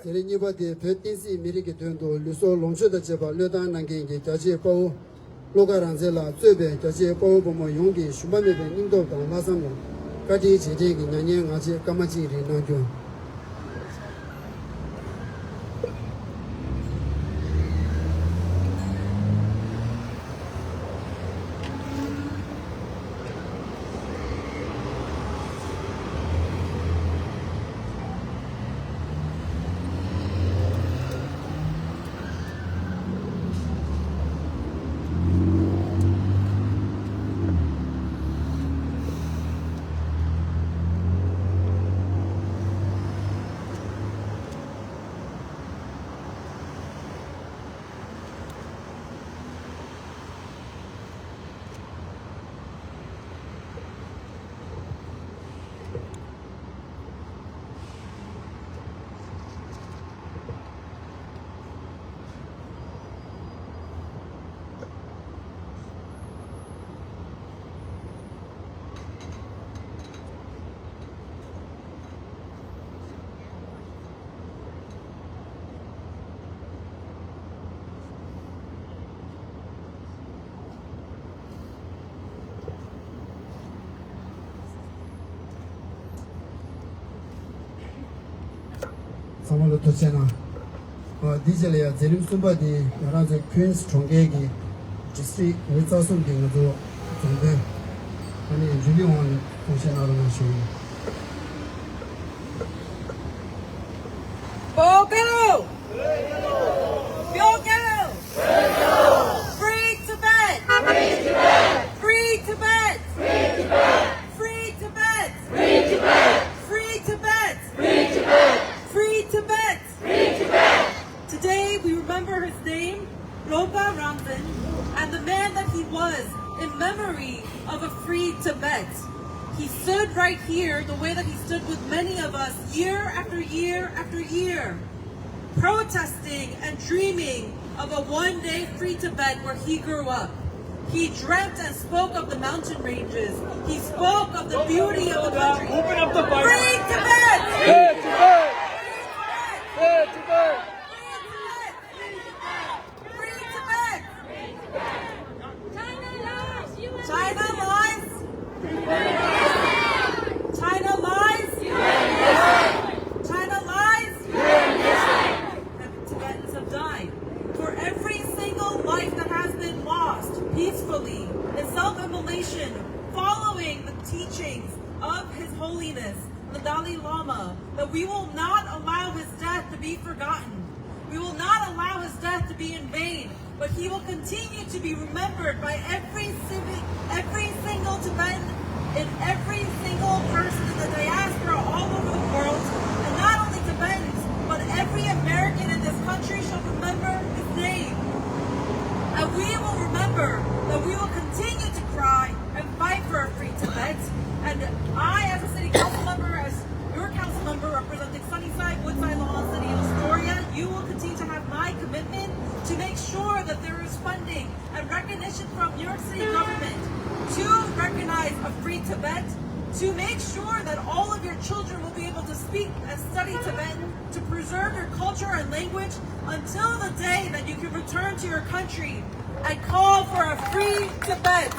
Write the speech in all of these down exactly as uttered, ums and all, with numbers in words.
དེ་རིང་གཉིས་པ་དེ་བོད་བསྟན་སྲིད་མི་རིགས་ཀྱི་དོན་དུ་ལུས་སྲོག་ལོངས་སྤྱོད་དང་བཅས་པ་བློས་བཏང་གནང་མཁན་གྱི་རྒྱལ་གཅེས་དཔའ་བོ་བློ་དགའ་རང་བཙན་ལགས་གཙོས་པའི་རྒྱལ་གཅེས་དཔའ་བོ་དཔའ་མོ་ཡོངས་ཀྱི་ཞུམ་པ་མེད་པའི་སྙིང་སྟོབས་དང་ལྷག་བསམ་ལ་བཀའ་དྲིན་རྗེས་དྲན་གྱི་མྱ་ངན་ངག་བཅད་སྐར་མ་གཅིག་རིང་གནང་རྒྱུ། ཚང་མ་ལ་ཐུགས་རྗེ་གནང་། ཨ། འདི་རྗེས་ལ་ཡང་མཛད་རིམ་གསུམ་པ་འདི་ང་རང་ཚོའི་ཁུན་སི་གྲོང་ཁྱེར་གྱི་ཌི་སི་ཊིག་ཉེར་རྩ་གསུམ་གྱི་ང་ཚོ་རྫོང་དཔོན་ཨ་ནི་ཇུ་ལི་ཝང་ལ་གསུང་བཤད་གནང་རོགས་གནང་ཞུ་ཡིན། Bogel! Bogel! Free Tibet! Free Tibet! Free Tibet! Free Tibet! Free Tibet! Free Tibet! Today we remember his name, Lhoba Ramzin, and the man that he was in memory of a free Tibet. He stood right here the way that he stood with many of us year after year after year, protesting and dreaming of a one-day free Tibet where he grew up. He dreamt and spoke of the mountain ranges. He spoke of the beauty of the country. Open up the Bible. Free Tibet! Free Tibet! Free Tibet! Free Tibet! Free Tibet! China lies! U N China lies! China lies! U N China lies! U N Tibetans have died. For every single life that has been lost peacefully in self-immolation, following the teachings of His Holiness the Dalai Lama, that we will not allow his death to be forgotten. We will not allow his death to be in vain, but he will continue to be remembered by every civic, every single Tibetan in every single person in the diaspora all over the world, and not only Tibetans, but every American in this country shall remember his name. And we will remember that we will continue to cry and fight for a free Tibet. And I, as a city council member, as your council member representing Sunnyside, Woodside, Long Island City, and Astoria, you will continue to have my commitment to make sure that there is funding and recognition from New York City government to recognize a free Tibet, to make sure that all of your children will be able to speak and study Tibetan, to preserve your culture and language until the day that you can return to your country and call for a free Tibet.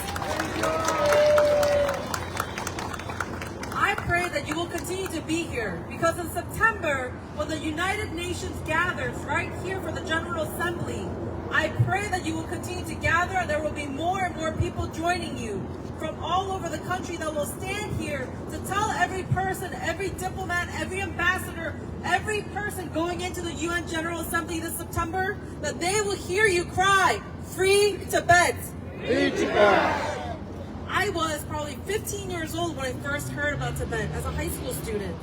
I pray that you will continue to be here, because in September, when the United Nations gathers right here for the General Assembly, I pray that you will continue to gather, and there will be more and more people joining you from all over the country that will stand here to tell every person, every diplomat, every ambassador, every person going into the U N General Assembly this September, that they will hear you cry, "Free Tibet!" Free Tibet! I was probably fifteen years old when I first heard about Tibet as a high school student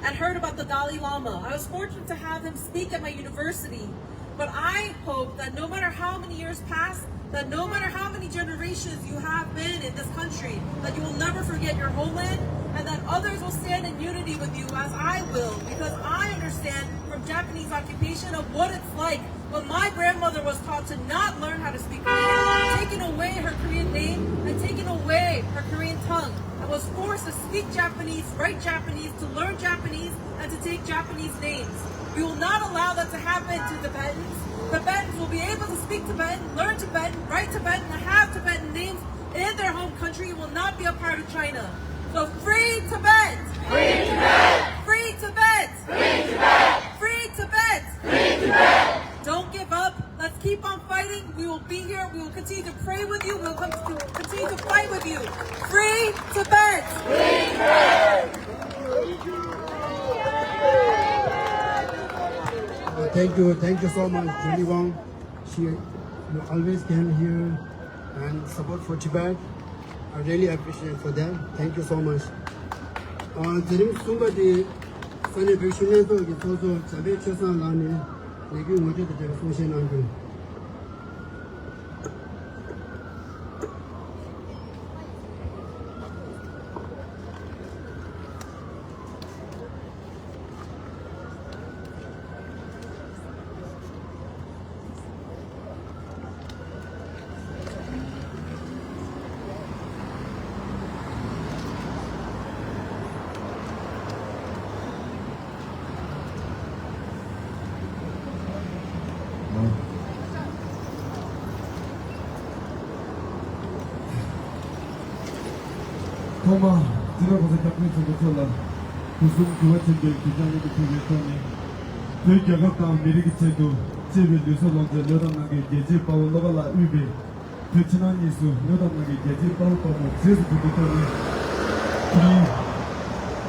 and heard about the Dalai Lama. I was fortunate to have him speak at my university. But I hope that no matter how many years pass, that no matter how many generations you have been in this country, that you will never forget your homeland, and that others will stand in unity with you as I will, because I understand from Japanese occupation of what it's like when my grandmother was taught to not learn how to speak Korean, taken away her Korean name, and taken away her Korean tongue, and was forced to speak Japanese, write Japanese, to learn Japanese, to take Japanese names. We will not allow that to happen to Tibetans. Tibetans will be able to speak Tibetan, learn Tibetan, write Tibetan, and have Tibetan names in their home country. It will not be a part of China. So free Tibet! Free Tibet! Free Tibet! Free Tibet! Free Tibet! Don't give up. Let's keep on fighting. We will be here. We will continue to pray with you. We will come to continue to fight with you. Free Tibet! Uh, thank you, thank you so much, Julie Wang. She, you always came here and support for Tibet. I really appreciate for that. Thank you so much. ཨ། མཛད་རིམ་གསུམ་པ་དེ་ས་གནས་བོད་གཞོན་ལྷན་ཚོགས་ཀྱི་ཚོགས་གཙོ་འཇམ་དཔལ་ཆོས་བཟང་ལགས་ནས་ལས་འགུལ་ངོ་སྤྲོད་དང་འབྲེལ་བའི་གསུང་བཤད་གནང་རྒྱུ། ཐོག་མར་སྤྱི་ནོར་གོང་ས་སྐྱབས་མགོན་ཆེན་པོ་མཆོག་ལ་སྐུ་གསུང་གུས་པ་ཆེན་པོས་གུས་ཕྱག་སྙིང་ནས་ཕུལ་བའི་ཐོག་ནས། བོད་རྒྱལ་ཁབ་དང་མི་རིགས་ཀྱི་ཆེད་དུ་གཅེས་པའི་ལུས་སྲོག་ལོངས་སྤྱོད་བློས་བཏང་གནང་མཁན་རྒྱལ་གཅེས་དཔའ་བོ་བློ་དགའ་ལགས་དབུས་པའི་བོད་ཕྱི་ནང་གཉིས་སུ་བློས་བཏང་གནང་མཁན་རྒྱལ་གཅེས་དཔའ་བོ་དཔའ་མོ་རྗེས་སུ་འབྲངས་པའི་ཐོག་ནས། དེ་རིང་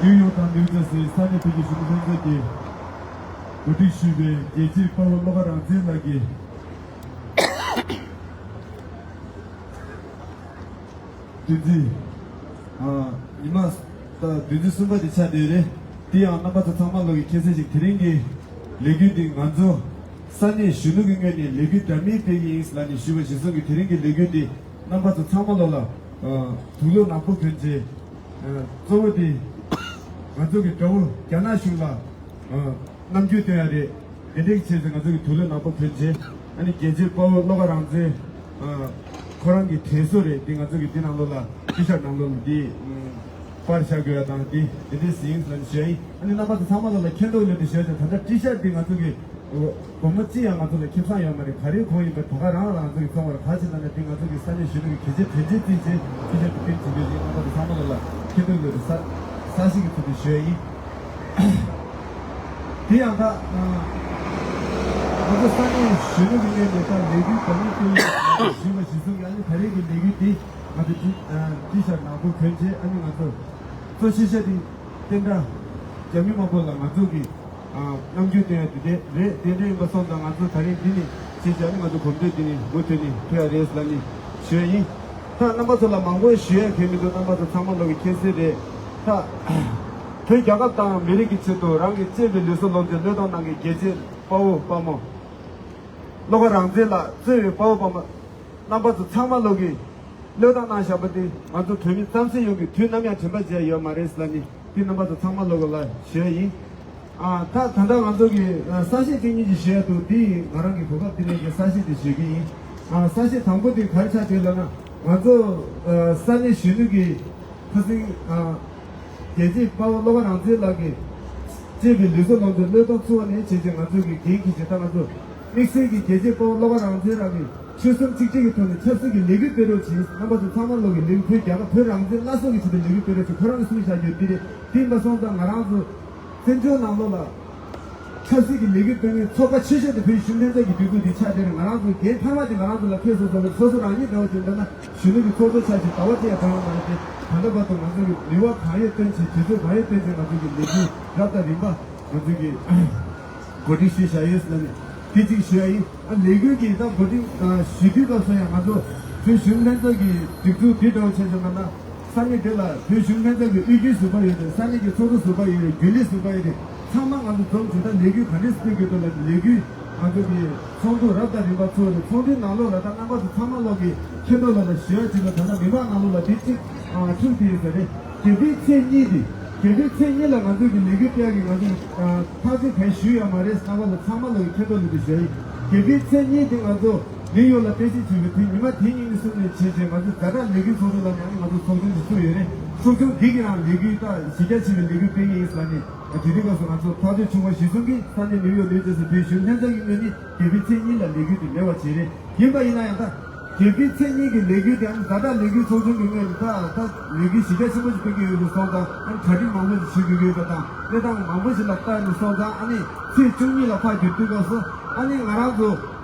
ནིའུ་ཡོག་དང་ནིའུ་ཇར་སིའི་ས་གནས་བོད་ཀྱི་གཞོན་ནུ་ལྷན་ཚོགས་ཀྱིས་གོ་སྒྲིག་ཞུས་པའི་རྒྱལ་གཅེས་དཔའ་བོ་བློ་དགའ་རང་བཙན་ལགས་ཀྱི་བདུན་ཚིགས། ཨ། ཉི་མ། ད་བདུན་ཚིགས་གསུམ་པ་དེ་ཆགས་བསྡད་རེད། དེ་ཡང་རྣམ་པ་ཚོ་ཚང་མ་ལོག་གིས་མཁྱེན་གསལ་ཞིག་དེ་རིང་གི་ལས་འགུལ་འདི་ང་ཚོ་ས་གནས་གཞོན་ནུ་གི་ངོས་ནས་ལས་འགུལ་འདྲ་མིན་སྤེལ་གྱི་ཡིན་ལབ་ནས་ཞུས་པ་གཞིར་བཟུང་གིས་དེ་རིང་གི་ལས་འགུལ་འདི་རྣམ་པ་ཚོ་ཚང་མ་ལོག་ལ། ཨ། དུག་ལོག་ནག་པོ་གྱོན་བྱས། ཨ། གཙོ་བོ་དེ་ང་ཚོ་གི་དགྲ་བོ་རྒྱ་ནག་གཞུང་ལ། ཨ། རྣམ་འགྱུར་སྟོན་ཡ་རེད། དེ་འདྲའི་ཆེད་དུ་ང་ཚོ་གི་དུག་ལོག་ནག་པོ་གྱོན་བྱས། ཨ་ནི་རྒྱལ་གཅེས་དཔའ་བོ་བློ་དགའ་རང་བཙན། ཨ། ཁོ་རང་གི་དྲན་གསོ་རེད། འདི་ང་ཚོ་གི་འདི་ནང་ལོགས་ལ་ཊི་ཤར་ནང་ལོགས་ལ་འདི་པར་བཞག་དགོས་ཡ་དང་འདི་འདི་འདྲའི་ཟིན་ལ་ཞུ་ཡ་ཡིན། ཨ་ནི་རྣམ་པ་ཚོ་ཚང་མ་ལོག་ལ་མཁྱེན་རྟོགས་ཡོད་དེ་ཞུ་ཡ་ཅིག་ད་ལྟ་ཊི་ཤར་འདི་ང་ཚོ་གི་སྒོར་མོ་གཅིག་ཡང་ང་ཚོ་ལ་ཁེ་བཟང་ཡོད་མ་རེད། ག་རེའི་གོང་ཡིན་པ་ད་ག་རང་ལ་ང་ཚོ་གི་བཙོང་བར་ག་ཅི་ལབ་ན་འདི་ང་ཚོ་གི་ས་གནས་གཞོན་ནུ་གི་གལ་ཆེ་དོན་ཆེན་བརྩིས་བྱས་ཊི་ཤར་འདི་བཏོན་བྱེད་དགོས་ཅིག་རྣམ་པ་ཚོ་ཚང་མ་ལོག་ལ་མཁྱེན་རྟོགས་ཡོད་དེ་ས་ས་ཞིག་གི་ཚུལ་དུ་ཞུ་ཡ་ཡིན། དེ་ཡང་ད། ང་ཚོ་ས་གནས་གཞོན་ནུ་གི་ངོས་ནས་ད་ལས་འགུལ་ག་ནས་སྤེལ་ཡོད་ཞུས་པ་གཞིར་བཟུང་གིས་ཨ་ནི་ད་རེས་ཀྱི་ལས་འགུལ་འདི་ང་ཚོ་ཊི་ཊི་ཤར་ནག་པོ་གྱོན་བྱས་ཨ་ནི་ང་ཚོ་གཙོ་ཆེ་ཤོས་དེ་བསྟན་དགྲ་རྒྱ་མི་དམར་པོ་ལ་ང་ཚོ་གི་རྣམ་འགྱུར་སྟོན་ཡ་དེ་དེ་རེད། དེ་འདྲ་ཡིན་པ་སོང་ཙང་ང་ཚོ་ད་རེས་འདི་ནས་བྱས་བྱས་ཨ་ནི་ང་ཚོ་གོམ་བགྲོད་འདི་ནས་མུ་མཐུད་ནས་ཕེབས་ཡ་རེད་ལབ་ནས་ཞུ་ཡ་ཡིན། ད་རྣམ་པ་ཚོ་ལ་མང་པོ་ཞུ་ཡ་གལ་མི་འདུག་རྣམ་པ་ཚོ་ཚང་མ་ལོག་གིས་མཁྱེན་གསལ་རེད། ད། བོད་རྒྱལ་ཁབ་དང་མི་རིགས་ཀྱི་ཆེད་དུ་རང་གི་གཅེས་པའི་ལུས་སྲོག་ལོངས་སྤྱོད་བློས་བཏང་གནང་མཁན་རྒྱལ་གཅེས་དཔའ་བོ་དཔའ་མོ་བློ་དགའ་རང་བཙན་ལགས་གཙོས་པའི་དཔའ་བོ་དཔའ་མོ་རྣམ་པ་ཚོ་ཚང་མ་ལོག་གིས་བློས་བཏང་གནང་བཞག་པ་དེ་ང་ཚོ་བོད་མི་རྩམ་ཟན་ཡོངས་ཀྱིས་དུས་ནམ་ཡང་དྲན་པ་བརྗེད་ཡ་ཡོད་མ་རེད་ལབ་ནས་དེ་རྣམ་པ་ཚོ་ཚང་མ་ལོག་ལ་ཞུ་ཡ་ཡིན། ཨ། ད་ད་ལྟ་ང་ཚོ་གི་ཨ་གསལ་བཤད་གཅིག་གཉིས་ཅིག་ཞུ་ཡ་འདུག་འདི་ང་རང་གི་གོ་སྐབས་འདི་ལེན་གྱི་གསལ་བཤད་དེ་ཞུ་གི་ཡིན། ཨ། གསལ་བཤད་དང་པོ་དེ་ག་རེ་ཆགས་བསྡད་ལབ་ན་ང་ཚོ་ཨ་ས་གནས་གཞོན་ནུ་གི་ཁ་སང་ཨ་རྒྱལ་གཅེས་དཔའ་བོ་བློ་དགའ་རང་བཙན་ལགས་ཀྱིས་གཅེས་པའི་ལུས་སྲོག་ལོངས་སྤྱོད་བློས་གཏོང་ཚུགས་པ་ནས་བྱས་རྗེས་ང་ཚོ་གི་འགན་འཁྱེར་བྱས་ད་ང་ཚོ་དམིགས་བསལ་གྱི་རྒྱལ་གཅེས་དཔའ་བོ་བློ་དགའ་རང་བཙན་ལགས་ཀྱིས་ཆོལ་གསུམ་གཅིག་སྒྲིལ་གྱི་ཐོག་ནས་ཆབ་སྲིད་ཀྱི་ལས་འགུལ་སྤེལ་རོགས་གྱིས། རྣམ་པ་ཚོ་ཚང་མ་ལོག་གི་ལས་འགུལ་བོད་རྒྱལ་ཁབ་བོད་རང་བཙན་སླར་གསོ་གི་ཆེད་དུ་ལས་འགུལ་སྤེལ་རོགས་གྱིས། ཁོ་རང་གི་གསུང་བཞག་རྒྱུ་འདི་རེད། དེ་ཡིན་པ་སོང་ཙང་ང་རང་ཚོ་བཙན་བྱོལ་ནང་ལོགས་ལ་ཆབ་སྲིད་ཀྱི་ལས་འགུལ་སྤེལ་མཁན་ཚོགས་པ་ཆེ་ཤོས་དེ་བོད་གཞོན་ལྷན་ཚོགས་ཀྱི་འདུས་ཁུལ་འདི་ཆགས་བསྡད་རེད། ང་རང་ཚོ་འགན་འཁྱེར་བ་དེ་ང་རང་ཚོ་ལ་འཁེལ་སོང་ཙང་སོ་སོ་རང་ཉིད་འདྲ་བོ་ཅིག་འདྲ་ན་གཞོན་ནུ་གི་ཚོགས་གཙོ་ཆགས་ཤིག་ཟླ་བ་གཅིག་ཡང་གང་ཡང་མ་རེད་དེ། ད་ལྟ་བར་དུ་ང་ཚོ་གི་རེ་བ་གང་ཡོད་བཏོན་བྱས་དུས་ཚོད་གང་ཡོད་བཏོན་བྱས་ང་ཚོ་གི་ལས་འགུལ་རབ་དང་རིམ་པ་ང་ཚོ་གི་གོ་སྒྲིག་ཞུས་བཞག་ཡོད་ཟེར་ནས་དེ་གཅིག་ཞུ་ཡ་ཡིན། ཨ་ལས་འགུལ་གྱི་ད་གོ་སྒྲིག་ཞུ་དུས་སྐབས་སུ་ཡང་ང་ཚོ་བོད་གཞོན་ལྷན་ཚོགས་ཀྱི་སྒྲིག་འཛུགས་འདི་འདྲ་བོ་བྱས་ཙང་ང་ན་ས་གནས་འདི་ལ་བོད་གཞོན་ལྷན་ཚོགས་ཀྱི་དབུས་རྒྱུན་ཟུར་པ་ཡོད་རེད། ས་གནས་ཀྱི་ཚོགས་གཙོ་ཟུར་པ་ཡོད་རེད། རྒྱུན་ལས་ཟུར་པ་ཡོད་རེད། ཚང་མ་ང་ཚོ་འཛོམས་བྱས་ད་ལས་འགུལ་ག་འདྲས་སྤེལ་དགོས་འདུག་ལབ་ནས་ལས་འགུལ་ང་ཚོ་གི་ཚོགས་འདུ་རབ་དང་རིམ་པ་ཚོགས་རེད། ཚོགས་འདུའི་ནང་ལོགས་ལ་ད་རྣམ་པ་ཚོ་ཚང་མ་ལོག་གི་མཁྱེན་རྟོགས་ལ་ལ་ཞུ་ཡ་ཅིག་ལ་ད་ལྟ་མི་མང་ནང་ལོགས་ལ་དེ་གཅིག་ཨ་ཐུག་དེ་ཡོད་ས་རེད། བརྒྱད་པའི་ཚེས་གཉིས་དེ། བརྒྱད་པའི་ཚེས་གཉིས་ལ་ང་ཚོ་གི་ལས་འགུལ་སྤེལ་གི་ང་ཚོ་ཨ་ཐག་གཅོད་གང་ཞུས་ཡོད་མ་རེད། རྣམ་པ་ལ་ཚང་མ་ལ་གི་མཁྱེན་རྟོགས་ལ་དེ་ཞུ་ཡ་ཡིན། བརྒྱད་པའི་ཚེས་གཉིས་དེ་ང་ཚོ་ནིའུ་ཡོག་ལ་རྟེན་གཞི་བྱས་པའི་དེ་ཉི་མ་དེ་ཉིན་ནས་བཟུང་ནས་བྱས་བྱས་ང་ཚོ་ཛ་དྲག་ལས་འགུལ་ཚོགས་འདུ་ལ་ནང་ང་ཚོ་ཚོགས་ཆུང་དེ་ཚུགས་ཡོད་རེད། ཚོགས་ཆུང་འདི་གི་ནང་ལས་འགུལ་ད་གཞི་རྒྱ་ཆེ་བའི་ལས་འགུལ་སྤེལ་གི་ཡིན་ཟེར་ནས་ དེ་དུས་སྐབས་སུ་ང་ཚོ་ཐག་གཅོད་བྱུང་བ་གཞིར་བཟུང་གིས་ས་གནས་ནིའུ་ཡོག་ནིའུ་ཇར་སི་བོད་གཞོན་ལྷན་ཚོགས་ཀྱི་ངོས་ནས་རྒྱལ་པོའི་མཚན་ཉིད་ལ་ལས་འགུལ་དེ་མེད་པ་བྱས་རེད། ཡིན་པ་ཡིན་ན་ཡང་ད་རྒྱལ་པོའི་མཚན་ཉིད་ཀྱི་ལས་འགུལ་དེའང་ཛ་དྲག་ལས་འགུལ་ཚོགས་ཆུང་གི་ངོས་ནས་ད་ད་ལས་འགུལ་གཞི་རྒྱ་ཆེན་པོ་ཞིག་སྤེལ་གྱི་ཡོད་པ་སོང་ཙང་ཨ་ནི་གྲ་སྒྲིག་མང་པོ་ཞིག་བྱེད་དགོས་ཀྱི་ཡོད་པ་དང་གནས་སྟངས་མང་པོ་ཞིག་ལ་ལྟ་ནས་སོང་ཙང་ཨ་ནི་ཚེས་བཅུ་གཉིས་ལ་ཕར་བསྒྱུར་དུས་སྐབས་སུ་ཨ་ནི་ང་རང་ཚོ་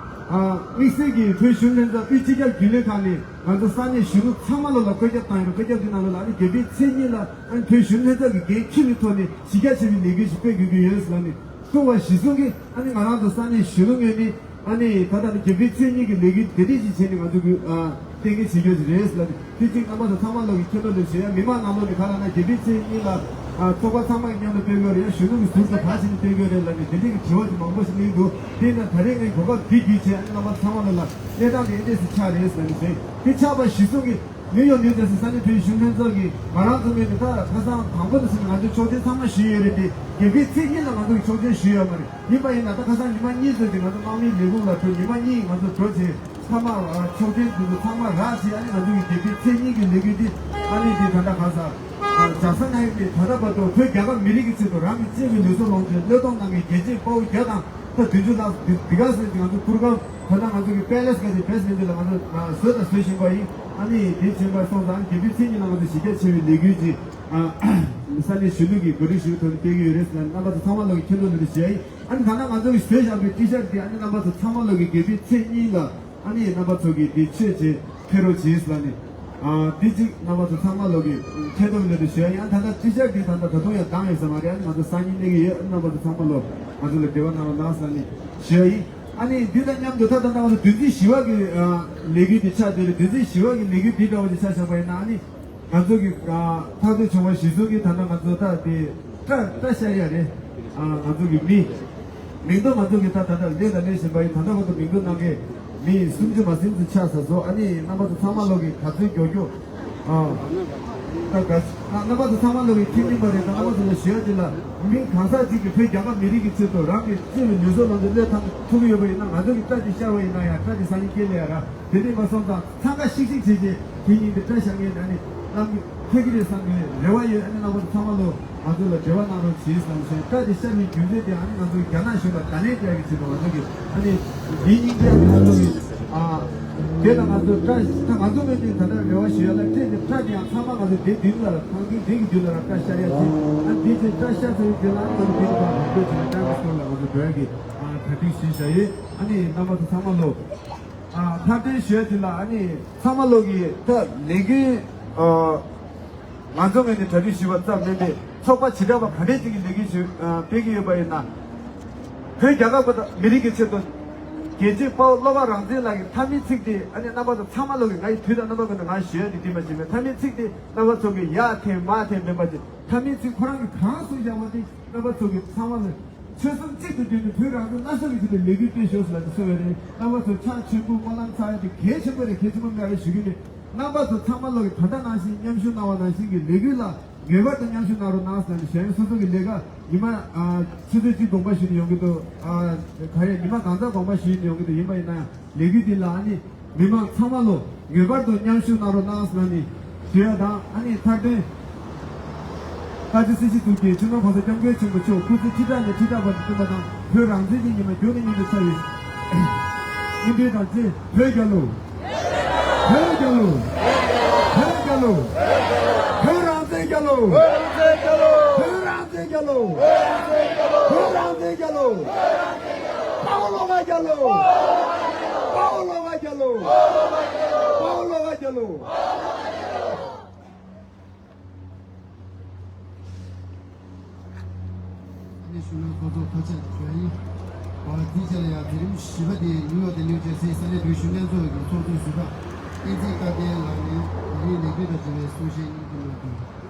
དམིགས་བསལ་གྱི་བོད་གཞོན་ལྷན་ཚོགས་དབུས་སྤྱི་ཁྱབ་རྒྱུན་ལས་ཁང་ནས་ང་ཚོ་ས་གནས་གཞོན་ནུ་ཚང་མ་ལོ་ལ་བཀོད་ཁྱབ་བཏང་ཡོད་པ། བཀོད་ཁྱབ་དེ་ནང་ལོ་ལ་ཨ་ནི་རྒྱལ་པོའི་མཚན་ཉིད་ལ་ཨ་ནི་བོད་གཞོན་ལྷན་ཚོགས་ཀྱི་འགན་འཁྱེར་བའི་ཐོག་ནས་གཞི་རྒྱ་ཆེ་བའི་ལས་འགུལ་ཞིག་སྤེལ་དགོས་ཀྱི་ཡོད་ཟེར་ལབ་ནས་གསུངས་པ་གཞིར་བཟུང་གིས་ཨ་ནི་ང་རང་ཚོ་ས་གནས་གཞོན་ནུ་ངོས་ནས་ཨ་ནི་ད་ལྟ་ནི་རྒྱལ་པོའི་མཚན་ཉིད་ཀྱི་ལས་འགུལ་དེ་འདྲས་ཞིག་བྱས་ནས་ང་ཚོ་གི་ཨ་གཏན་འཁེལ་བྱེད་རྒྱུ་ཞིག་རེད་ཟེར་ལབ་ནས་དེ་གཅིག་རྣམ་པ་ཚོ་ཚང་མ་ལོག་གི་ཁྱེད་ལོ་ལས་བྱེད་ཡ་མི་མང་ནང་ལོག་ནས་ག་ལ་ན་རྒྱལ་པོའི་མཚན་ཉིད་ལ་ཨ་ཚོགས་པ་ཚང་མ་གི་མཉམ་དུ་སྤེལ་དགོས་རེད། ཡ་གཞོན་ནུ་གི་ཟུར་དུ་ག་བྱས་ནས་སྤེལ་དགོས་རེད་ལབ་ནས་དེ་འདྲས་ཀྱི་དྲི་བ་ཅིག་མང་པོ་ཞིག་གླེང་འདུག་དེས་ན་ད་རེས་ངས་གོ་སྐབས་འདི་བརྒྱུད་བྱས་ཨ་ནི་རྣམ་པ་ཚང་མ་ལོ་ལ་གནས་སྟངས་དེ་ཨེ་འདྲས་སུ་ཆགས་རེད་ཟེར་ནས་བྱས། དེ་ཆགས་པ་གཞིར་བཟུང་གིས་ནིའུ་ཡོག་ནིའུ་ཇར་སི་ས་གནས་བོད་གཞོན་ལྷན་ཚོགས་ཀྱིས་ང་རང་ཚོ་ངོས་ནས་ད་ཁ་སང་དང་པོ་དེ་ཟིན་ང་ཚོས་ཆོག་མཆན་ཚང་མ་ཞུས་ཡོད་རེད་དེ། རྒྱལ་པོའི་མཚན་ཉིད་ལ་ང་ཚོ་གི་ཆོག་མཆན་ཞུས་ཡོད་མ་རེད། ཡིན་པ་ཡིན་ན་ད་ཁ་སང་ཉི་མ་གཉིས་ཙམ་དེ་ང་ཚོ་དམག་མིའི་ལས་ཁུངས་ལ་འགྲོ། ཉི་མ་གཉིས་ང་ཚོ་འགྲོ་བྱས་ཚང་མ་ཨ་ཆོག་མཆན་དེ་ཚོ་ཚང་མ་རག་བྱས་ཨ་ནི་ང་ཚོ་གི་རྒྱལ་པོའི་མཚན་ཉིད་ཀྱི་ལས་འགུལ་འདི་ཨ་ནི་དེ་ད་ལྟ་ག་ས་ཨ་ལྕགས་ཟམ་ནང་ཡོད་པའི་ད་ལྟ་བར་དུ་བོད་རྒྱལ་ཁབ་མི་རིགས་ཀྱི་ཆེད་དུ་རང་གི་གཅེས་པའི་ལུས་སྲོག་ལོངས་སྤྱོད་བློས་གཏོང་གནང་མཁན་རྒྱལ་གཅེས་དཔའ་བོ་བརྒྱ་དང་ད་བདུན་ཅུ་ལྷག་འདི་འདི་ག་ཟེར་ང་ཚོ་གུར་དཀར་ད་ལྟ་ང་ཚོ་གི་པེ་ལེ་སི་ག་ཚོད་བེ་སི་མེན་ཊི་ལ་ང་ཚོ་བཟོས་དང་བཟོ་བཞིན་པ་ཡིན། ཨ་ནི་དེ་བྱས་པ་སོང་ཙང་རྒྱལ་པོའི་མཚན་ཉིད་ལ་ང་ཚོ་གཞི་རྒྱ་ཆེ་བའི་ལས་འགུལ་ཅིག་ཨ་ས་གནས་གཞོན་ནུ་གི་གོ་སྒྲིག་ཞུ་བའི་ཐོག་ནས་སྤེལ་གྱི་ཡོད་རེད་ཟེར་ན་རྣམ་པ་ཚོ་ཚང་མ་ལོག་གི་ཁྱེད་ལོ་ལོ་རེ་བྱས་ཡིན། ཨ་ནི་ད་ལྟ་ང་ཚོ་གི་བཟོས་བཞག་པའི་ཊི་ཤར་ཊི་དེ་ཨ་ནི་རྣམ་པ་ཚོ་ཚང་མ་ལོག་གི་རྒྱལ་པོའི་མཚན་ཉིད་ལ་ཨ་ནི་རྣམ་པ་ཚོ་གི་དེ་ཆོས་བྱེད་ཕེབས་རོགས་གྱིས་ལབ་ནས། ཨ་དེ་གཅིག་རྣམ་པ་ཚོ་ཚང་མ་ལོག་གི་ཁྱེད་ལོ་ལོ་རེ་ཞུ་ཡ་ཡིན། ཨ་ད་ལྟ་ཊི་ཤར་ཊི་དེ་ད་ལྟ་ད་དུང་ཡང་བཏང་ཡོད་ས་མ་རེད། ཨ་ནི་ང་ཚོ་སང་ཉིན་གནང་གི་ཡོད། ཨ་ནི་རྣམ་པ་ཚོ་ཚང་མ་ལོག་ང་ཚོ་ལ་འབྲེལ་བ་གནང་རོགས་གནང་ཟེར་ནས་ཞུ་ཡ་ཡིན། ཨ་ནི་འདི་དང་མཉམ་དུ་ད་ལྟ་ང་ཚོ་བདུན་ཚིགས་བཞི་པ་གི་ཨ་ལས་འགུལ་འདི་ཆགས་བསྡད་རེད། བདུན་ཚིགས་བཞི་པ་གི་ལས་འགུལ་འདི་འདྲ་བ་ཅིག་ཆ་བཞག་པ་ཡིན་ན་ཨ་ནི་ང་ཚོ་གི་ཨ་ཐག་གཅོད་བྱུང་བ་གཞིར་བཟུང་གིས་ད་ལྟ་ང་ཚོ་ད་དེ་སྐྲ་སྐྲ་བཤད་ཡ་རེད། ཨ་ང་ཚོ་གི་མི་མིང་ཐོ་ང་ཚོ་གི་ད་ད་ལྟ་སླེབས་དང་སླེབས་བཞིན་པ་ཡིན། ད་ལྟ་བར་དུ་མིང་ཐོ་གནང་མཁན་མི་སུམ་ཅུ་མ་ཟིན་ཙམ་ཆགས་ཚར་སོང་། ཨ་ནི་རྣམ་པ་ཚོ་ཚང་མ་ལོག་གི་ག་ཚོད་མགྱོགས་མགྱོགས་ཨ་ད་ག་རྣམ་པ་ཚོ་ཚང་མ་ལོག་གི་ཁྱིམ་རྙིང་པ་རེད། ད་རྣམ་པ་ཚོ་ལ་ཞུ་ཡ་དེ་ལ་མི་གང་ཟག་ཅིག་གིས་བོད་རྒྱལ་ཁབ་མི་རིགས་ཀྱི་ཆེད་དུ་རང་གི་གཅེས་པའི་ལུས་སྲོག་ལོངས་སྤྱོད་བློས་བཏང་ཐུབ་ཀྱི་ཡོད་པ་ཡིན་ན་ང་ཚོ་གི་སྐྲ་དེ་བཤད་པ་ཡིན་ན་ཡང་སྐྲ་དེ་སང་ཉིན་སྐྱེ་ལེ་ཡ་ར། དེ་ནས་མ་སོང་ཙང་འཚང་ཁ་ཤིག་ཤིག་བྱེད་ཀྱི་དེ་ཉིན་དེ་སྐྲ་བཞར་མཁན་ཨ་ནི་གནང་ཐུབ་ཀྱི་རེད་བསམ་གྱི་རེ་བ་ཡོད། ཨ་ནི་རྣམ་པ་ཚོ་ཚང་མ་ལོ་ང་ཚོ་ལ་འབྲེལ་བ་གནང་རོགས་གྱིས་ཟེར་ནས་བཤད། སྐྲ་དེ་བཤར་བའི་རྒྱུ་མཚན་དེ་ཨ་ནི་ང་ཚོ་རྒྱ་ནག་གཞུང་ལ་བརྡ་ལན་སྤྲད་ཀྱི་ཆེད་དུ་ང་ཚོ་གི་ཨ་ནི་འདིའི་སྙིང་སྟོབས་ང་ཚོ་གི་ཨ་དེ་ལ་ང་ཚོ་སྐྲ་ད་ང་ཚོ་ངོས་ནས་ད་ལྟ་རེ་བ་ཞུ་ཡ་ལ་སྤྲད་དེ་སྐྲ་དེ་ཡང་ཚང་མ་ང་ཚོ་དེ་མདུན་ལ་ཁང་ཁྱིམ་དེ་གི་མདུན་ལ་ར་སྐྲ་བཤར་ཡ་བྱེད། ཨ་ནི་དེ་ཚོ་སྐྲ་བཤར་ཚར་བའི་རྗེས་ལ་ཨ་ནི་ང་ཚོ་དེ་གི་ཐོག་ལ་ང་ཚོ་སྐྲ་དེ་བཤར་ཚར་བའི་རྗེས་ལ་ཨ་ནི་ང་ཚོ་འགྲོ་ཡ་གི་ཨ་གྲ་སྒྲིག་ཞུས་བཞག་ཡོད། ཨ་ནི་རྣམ་པ་ཚོ་ཚང་མ་ལོ། ཨ་མཐར་དོན་ཞུ་ཡ་དེ་ལ་ཨ་ནི་ཚང་མ་ལོག་གི་ད་ལས་འགུལ་ཨ་ང་ཚོ་ངོས་ནས་གྲ་སྒྲིག་ཞུས་པ་ཙམ་མིན་པའི་ཚོགས་པ་བྱེ་བྲག་པ་ག་འདྲས་ཅིག་གི་ལས་འགུལ་ཞུ་ཨ་སྤེལ་གྱི་ཡོད་པ་ཡིན་ན། བོད་རྒྱལ་ཁབ་དང་མི་རིགས་ཀྱི་ཆེད་དུ་རྒྱལ་གཅེས་དཔའ་བོ་བློ་དགའ་རང་བཙན་ལགས་ཀྱི་མཐའ་མའི་ཚིག་དེ་ཨ་ནི་རྣམ་པ་ཚོ་ཚང་མ་ལོག་གི་ང་ཡི་དུས་དང་རྣམ་པ་ཀུན་ཏུ་ང་ཞུ་ཡ་དེ་དེ་མ་ཞིག་མེད། མཐའ་མའི་ཚིག་དེ་རྣམ་པ་ཚོ་གི་ཡར་འཐེན་མར་འཐེན་མིན་པ་ཅིག་མཐའ་མའི་ཚིག་ཁོ་རང་གིས་གང་གསུངས་བཞག་པ་དེ་རྣམ་པ་ཚོ་གི་ཚང་མ་ལ། ཆོལ་གསུམ་གཅིག་ཏུ་བསྒྲིལ་ནས་བོད་རང་བཙན་སླར་གསོ་གི་ཆེད་དུ་ལས་འགུལ་སྤེལ་ཤོག་ཟེར་ལབ་ནས་གསུངས་པ་རེད། རྣམ་པ་ཚོ་ཕྱག་མཆོད་འབུལ་སྨོན་ལམ་ཚར་ཡ་དེ་གལ་ཆེན་པོ་རེད། གལ་ཆེན་པོ་མེད་རེད་ཞུ་གི་ནས་རྣམ་པ་ཚོ་ཚང་མ་ལོག་གིས་ད་ལྟ་ནང་བཞིན་མཉམ་ཞུགས་གནང་བ་ནང་བཞིན་གྱི་ལས་འགུལ་ལ་ངེས་པར་དུ་མཉམ་ཞུགས་གནང་རོགས་གནང་ཟེར་ནས་གཞན་སོ་སོ་གི་ལས་ཀ་ཉི་མ་ཨ་ཆུ་ཚོད་གཅིག་དགོངས་པ་ཞུས་ནས་ཡོང་གི་འདུག་ཨ་ག་རེ་ཉི་མ་གང་ཙམ་དགོངས་པ་ཞུས་ནས་ཡོང་གི་འདུག་ཡིན་པ་ཡིན་ན་ཡང་། ལས་འགུལ་འདི་ལ་ཨ་ནི་མི་མང་ཚང་མ་ལོ་ངེས་པར་དུ་མཉམ་ཞུགས་གནང་རོགས་གནང་ཟེར་ནས་ཞུ་ཡ་དང་། ཨ་ནི་མཐར་དོན་བཀའ་སྤྱི་སྲིད་སྤྱི་ཐུགས་ཀྱི་སྤྱི་ནོར་༸གོང་ས་༸སྐྱབས་མགོན་ཆེན་པོ་མཆོག་སྐུ་ཚེ་ཁྲི་ཕྲག་ནས་ཁྲི་ཕྲག་བར་དུ་བརྟན་པ་དང་། བོད་རང་བཙན་གྱི་ཉི་མ་མགྱོགས་ནས་མྱུར་དུ་ཚར་བའི་སྨོན་འདུན་དང་བཅས། བོད་རྒྱལ་ལོ། བོད་རྒྱལ་ལོ། བོད་རྒྱལ་ལོ། བོད་རང་བཙན་རྒྱལ་ལོ། བོད་རང་བཙན་རྒྱལ་ལོ། བོད་རང་བཙན་རྒྱལ་ལོ། བོད་རང་བཙན་རྒྱལ་ལོ། དཔའ་བོ་བློ་དགའ་རྒྱལ་ལོ། དཔའ་བོ་བློ་དགའ་རྒྱལ་ལོ། དཔའ་བོ་བློ་དགའ་རྒྱལ་ལོ། ཨ་ནི་གཞོན་ནུ་ཚོགས་གཙོ་ཐུགས་རྗེ་ཆེ་ཞུ་ཡ་ཡིན། འོ་དེའི་རྗེས་ལ་ཡང་མཛད་རིམ་བཞི་པ་དེ་ནིའུ་ཡོག་ཏུ་གནས་སྡོད་སའི་ས་གནས་བོད་གཞོན་ལྷན་ཚོགས་ཀྱི་ཚོགས་གཙོའི་ཟུར་པ་བསྟན་འཛིན་བཀའ་བསྟན་ལགས་ནས་དེ་རིང་ལས་འགུལ་དང་འབྲེལ་བའི་གསུང་བཤད་སྙིང་བསྡུས་གནང་རྒྱུ།